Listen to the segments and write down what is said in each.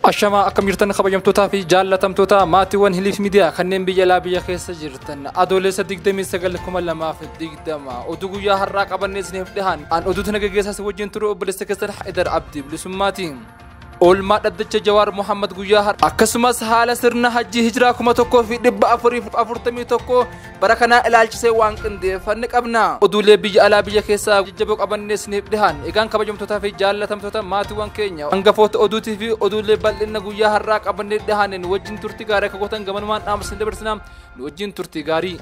Ashamaa akkam jirtan kabajamtootaa fi jaallatamtoota maatiiwwan Hiliif Miidiyaa kanneen biyya alaa biyya keessa jirtan Adoolessa 29,2020 oduu guyyaa har'aa qabannee isiniif dhihaan an oduu tana gaggeessaa wajjin turu obboleessa keessan Haidar Abdii Bilisummaati. Oolmaa dhaddacha Jawaar Mohaammed guyyaa har'aa akkasumas haala sirna hajjii hijiraa 1441 bara kanaa ilaalchisee waan qindeeffanne qabna. Oduulee biyya alaa biyya keessaa jajjaboo qabannee isiniif dhihaan egaan kabajamtootaa fi jaallatamtoota maatiiwwan keenya hangafoota oduutii fi oduulee bal'ina guyyaa har'aa qabannee dhihaaneen wajjin turtii gaarii akka gootan gamanumaan dhaamsa isin dabarsina nu wajjin turtii gaarii.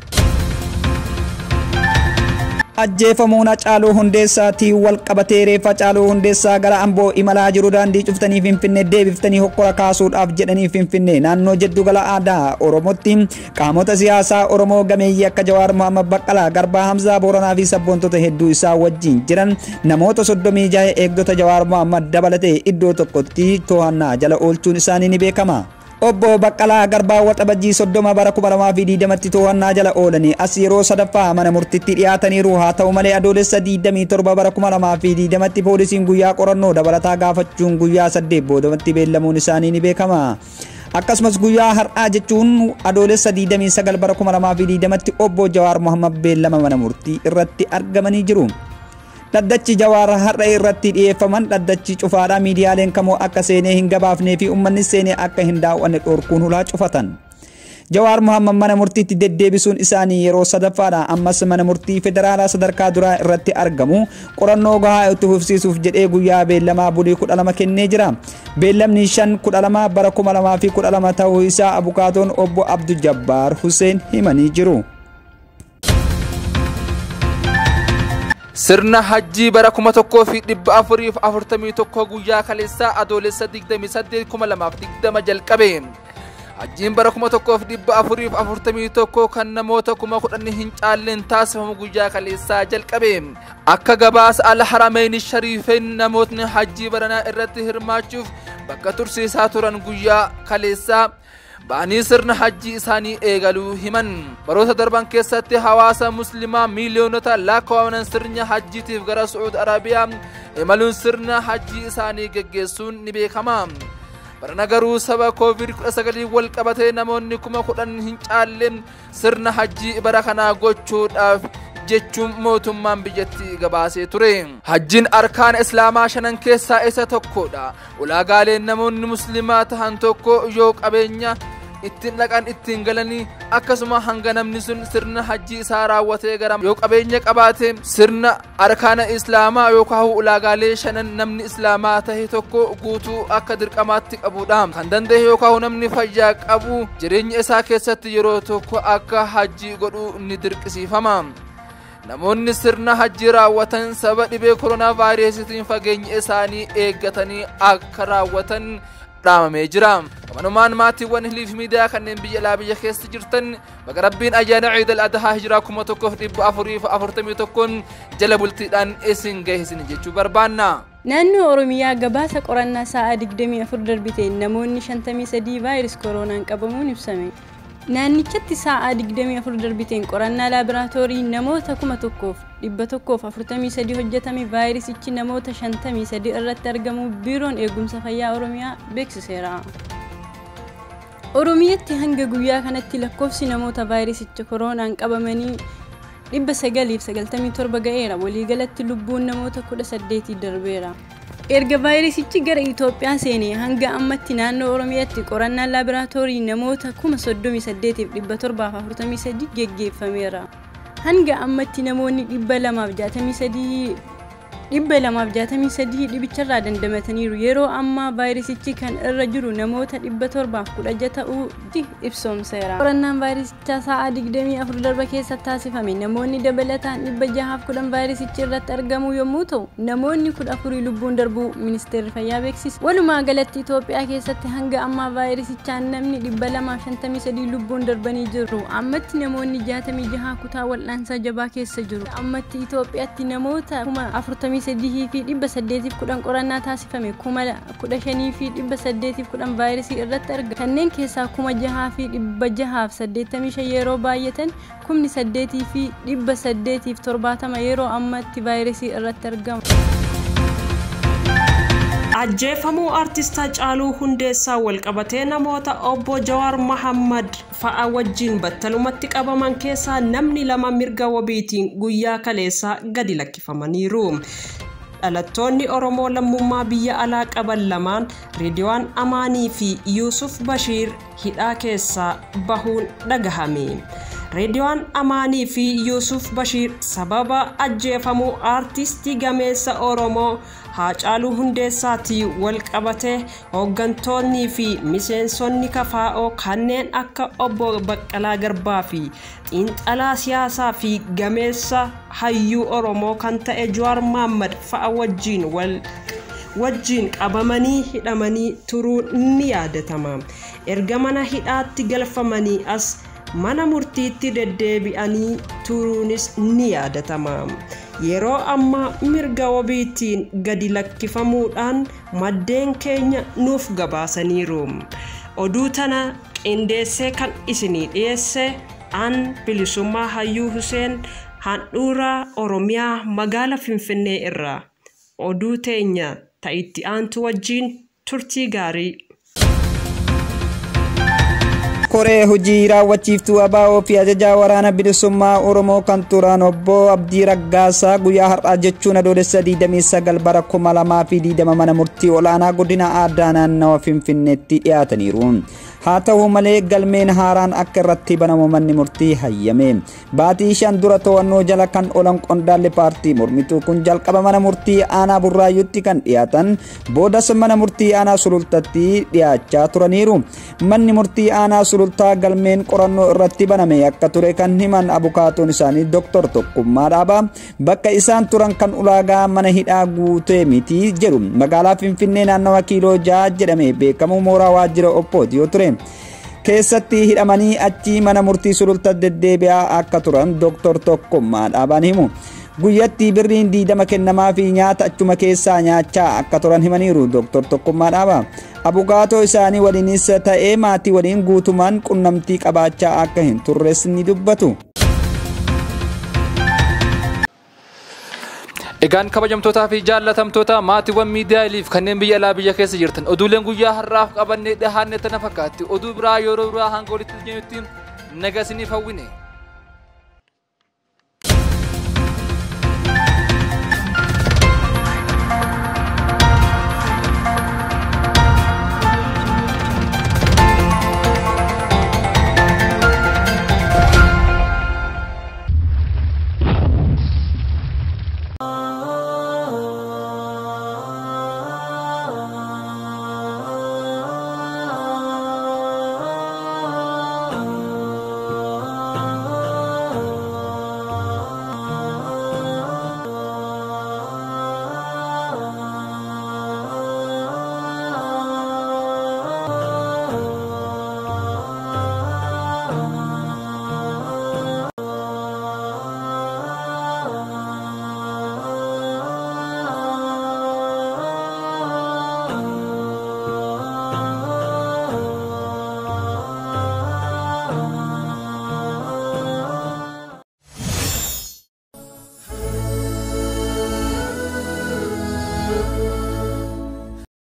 Ajjeefamuun Hacaaluu Hundeessaatiin wal qabatee reeffa Hacaaluu Hundeessaa gara Amboo imalaa jiru daandii cuftanii Finfinnee deebiftanii hokkora kaasuudhaaf jedhanii Finfinnee naannoo jiddugala aadaa Oromootti qaamota siyaasaa Oromoo gameeyyii akka Jawaar Mohaammed Baqqalaa, Garbaa Hamzaa Booranaa fi sabboontota hedduu isaa wajjin jiran namoota 36 eegdota Jawaar Mohaammed dabalatee iddoo tokkotti to'annaa jala oolchuun isaanii ni beekama. Obbo Baqqalaa Garbaa Waxabajjii 30 bara 2020tti to'annaa jala oolanii as yeroo sadaffaa mana murtiitti dhiyaataniiru. Haa ta'u malee Adoolessa 27 bara 2020tti poolisiin guyyaa qorannoo dabalataa gaafachuun guyyaa 8 boodamatti beellamuun isaanii ni beekama. Akkasumas guyyaa har'aa jechuun Adoolessa 29 bara 2020tti obbo Jawaar Mohaammed beellama mana murtii irratti argamanii jiru. Dhaddachi Jawaar har'a irratti dhiyeeffaman dhaddachi cufaadha. Miidiyaaleen kamuu akka seenee hin gabaafnee fi uummanni seenee akka hin daawwanne dhorkuun hulaa cufatan. Jawaar Mohaammed mana murtiitti deddeebisuun isaanii yeroo sadaffaadha. Ammas mana murtii federaalaa sadarkaa duraa irratti argamu qorannoo gahaa itti fufsiisuuf jedhee guyyaa beellamaa bulii 12 kennee jira. Beellamni 5/12 bara 2012 ta'uu isaa abukaatoon obbo Abdul Jabbaar Hussein himanii jiru. Sirna hajjii bara 1441 guyyaa kaleessaa Adoolessa 28,2020 jalqabe. Hajjiin bara 1441 kan namoota 10,000 hin caalleen taasifamu guyyaa kaleessaa jalqabe. Akka gabaasa Al-Haramayn Shariifeen namootni hajjii baranaa irratti hirmaachuuf bakka tursiisaa turan guyyaa kaleessaa ba'anii sirna hajjii isaanii eegaluu himan. Baroota darban keessatti hawaasa musliimaa miiliyoonota lakkaa'aman sirna hajjiitiif gara Su'uud Arabiyaa imaluun sirna hajjii isaanii geggeessuun ni beekama. Barana garuu saba COVID-19 wal qabatee namoonni 10,000 hin caalle sirna hajjii bara kanaa gochuudhaaf jechuun mootummaan biyyattii gabaasee ture. Hajjiin arkaan islaamaa shanan keessaa isa tokkodha. Ulaagaaleen namoonni musliimaa tahan tokko yoo qabeenya ittiin dhaqan ittiin galanii akkasuma hanga namni sun sirna hajjii isaa raawwatee gara yoo qabeenya qabaate sirna arkaana islaamaa yookaan ulaagaalee shanan namni islaamaa tahe tokko guutuu akka dirqamaatti qabudha. Kan danda'e yookaan namni fayyaa qabu jireenya isaa keessatti yeroo tokko akka hajjii godhu ni dirqisiifama. Namoonni sirna hajjii raawwatan sababa dhibee koronaa vaayirasiitiin fageenya isaanii eeggatanii akka raawwatan dhaamamee jira. Kanumaan maatiiwwan Hiliif Miidiyaa kanneen biyya alaa biyya keessa jirtan baga Rabbiin ayyaana Ciid al-Adhaa hijiraa 1441 jala bultiidhaan isin gahe jechuu barbaanna. Naannoo Oromiyaa gabaasa qorannaa sa'a 24 darbiteen namoonni 53 vaayirasii koronaan qabamuun ibsame. Naannichatti sa'a 24 darbiteen qorannaa laaboraatoorii namoota 1143 hojjetame vaayirasichi namoota 53 irratti argamu biiroon eegumsa fayyaa Oromiyaa beeksiseera. Oromiyaatti hanga guyyaa kanatti lakkoofsi namoota vaayirasicha koronaan qabamanii 997 ga'eera. Waliigalatti lubbuun namoota 18 darbeera. Erga vaayirasichi gara Itoophiyaa seenee hanga ammatti naannoo Oromiyaatti qorannaan laaboraatoorii namoota 38743 geggeeffameera. Hanga ammatti namoonni 263 dhibicharraa dandamataniiru. Yeroo ammaa vaayirasichi kan irra jiru namoota 716 ta'uu ibsamseera. Qorannaan vaayirasichaa sa'a 24 darba keessa taasifame namoonni dabalataan 610 vaayirasichi irratti argamu yommuu ta'u namoonni 14 lubbuun darbuu ministeerri fayyaa beeksise. Walumaa galatti Itoophiyaa keessatti hanga ammaa vaayirasichaan namni 253 lubbuun darbanii jiru. Ammatti namoonni 66 kutaa wal'aansaa jabaa keessa jiru. Ammatti Itoophiyaatti namoota 43,810 qorannaa taasifame 15,810 vaayirasii irratti argame. Kanneen keessaa 6,685 yeroo baay'atan 8,870 yeroo ammatti vaayirasii irratti argamu. Ajjeefamuu Aartist Hacaaluu Hundeessaa walqabatee namoota Obbo Jawaar Mohammad fa'a wajjin battalumatti qabaman keessaa namni 2 mirga wabiitiin guyyaa kaleessaa gadi lakkifamaniiru. Dhalattoonni Oromoo lammummaa biyya alaa qaban lamaan Ridwaan Amaanii fi Yuusuf Bashiir hidhaa keessaa bahuun dhagahame. Ridwaan Amaanii fi Yuusuf Bashiir sababa ajjeefamuu aartistii gameessa Oromoo Haacaaluu Hundeessaatiin walqabatee hooggantoonnii fi miseensonni KFO kanneen akka Obbo Baqqalaa Garbaa fi xiinxalaa siyaasaa fi gameessa hayyuu Oromoo kan ta'e Jawaar Mohammad fa'a wajjin qabamanii hidhamanii turuun ni yaadatama. Erga mana hidhaatti galfamanii as mana murtiitti deddeebi'anii turuunis ni yaadatama. Yeroo ammaa mirga wabiitiin gadi lakkifamuudhaan maddeen keenya nuuf gabaasaniiru. Oduu tana qindeessee kan isinii dhiyeesse an Bilisummaa Hayyuu Huseen handhuura Oromiyaa magaala Finfinnee irraa. Oduu teenya ta'itti aantu wajjin turtii gaarii. Koree hojii raawwachiiftuu ABO fi ajajaa waraana bilisummaa Oromoo kan turan Obbo Abdii Raggaasaa guyyaa har'aa jechuun Adoolessa 29 bara 2020 mana murtii olaanaa godina aadaa naannawa Finfinneetti dhiyaataniiru. Haa ta'u malee galmeen haaraan akka irratti banamu manni murtii hayyame. Baatii 5 dura to'annoo jala kan oolan qondaalli paartii mormituu kun jalqaba mana murtii aanaa Burraayyuutti kan dhiyaatan boodas mana murtii aanaa Sulultaatti dhiyaachaa turaniiru. Manni murtii aanaa Sulultaa galmeen qorannoo irratti baname akka ture kan himan abukaatoon isaanii Dr. Tokkummaa Dhaabaa bakka isaan turan kan ulaagaa mana hidhaa guutee miti jedhu. Magaalaa Finfinnee naannawa kiiloo 6 jedhamee beekamu mooraa waajjira Obbooti yoo ture. Keessatti hidhamanii achi mana murtii Sulultaa deddeebi'aa akka turan Dr. Tokkummaa Dhaabaan himu. Guyyatti birriin 20 kennamaa fi nyaata achuma keessaa nyaachaa akka turan himaniiru Dr. Tokkummaa Dhaabaa. Abukaatoo isaanii waliinis ta'ee maatii waliin guutumaan qunnamtii qabaachaa akka hin turres ni dubbatu. Egaan kabajamtootaa fi jaallatamtoota maatiiwwan miidiyaaliif kanneen biyya alaa biyya keessa jirtan oduuleen guyyaa har'aaf qabannee dhiyaanne tana fakkaatti. Oduu biraa yeroo biraa hanga walitti dhufnutti nagaa isiniif hawwine.